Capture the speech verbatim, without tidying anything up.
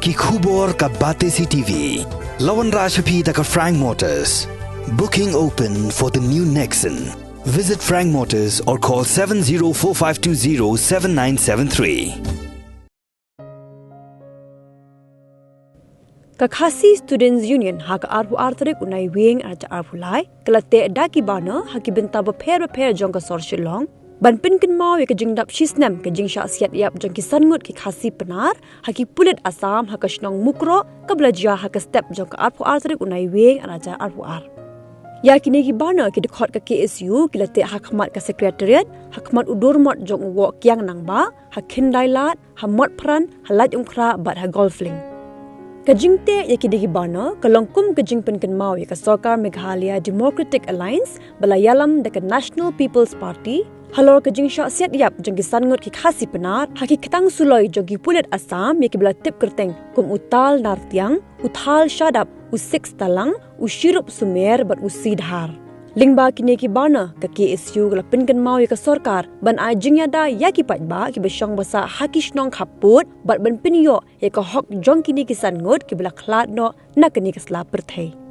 Ki khubor ka Batesi TV la wanrah sha phi da ka Frank Motors. Booking open for the new Nexon. Visit Frank Motors or call seven zero four five two zero seven nine seven three. Ka Khasi Students Union ha ka arphew ar tarik u Naiwieng ar hajar arphew lai ka la teh da ki banner ha ki bynta bapher bapher jong ka sor Shillong ban pynkynmaw ïa ka jingdap shisnem ka jingshah siat ïap jong ki san ngut ki Khasi Pnar ha ki pulit Assam ha ka shnong Mukroh kaba la jia ha ka step jong ka arphew ar tarik u Naiwieng ar hajar arphew ar. Ïa kine ki banner ki dkhot ka KSU ki la teh ha khmat ka Secretariat ha khmat u Dormot jong u Woh Kiang Nangbah, ha Khyndailad, ha Motphran, ha Laitumkhrah bad ha Golflink. Ka jingteh ïa kine ki banner ka long kum ka jingpynkynmaw ïa ka Sorkar Meghalaya Democratic Alliance ba la ïalam da ka National People's Party halor ka jingshah siat ïap jong ki san ngut ki Khasi Pnar ha ki ktang suloi jong ki pulit Assam ïa kiba la tip kyrteng kum u Tal Nartiang, u Thal Shadap, u Six Talang, u Shirup Sumer bad u Sidhar. Lyngba kine ki banner, ka KSU ka la pynkynmaw ïa ka sorkar ban ai jingïada ïa ki paidbah kiba shong ba sah ha ki shnong khappud bad ban pynïoh ïa ka hok jong kine ki san ngut kiba la khlad noh na kane ka sla pyrthei.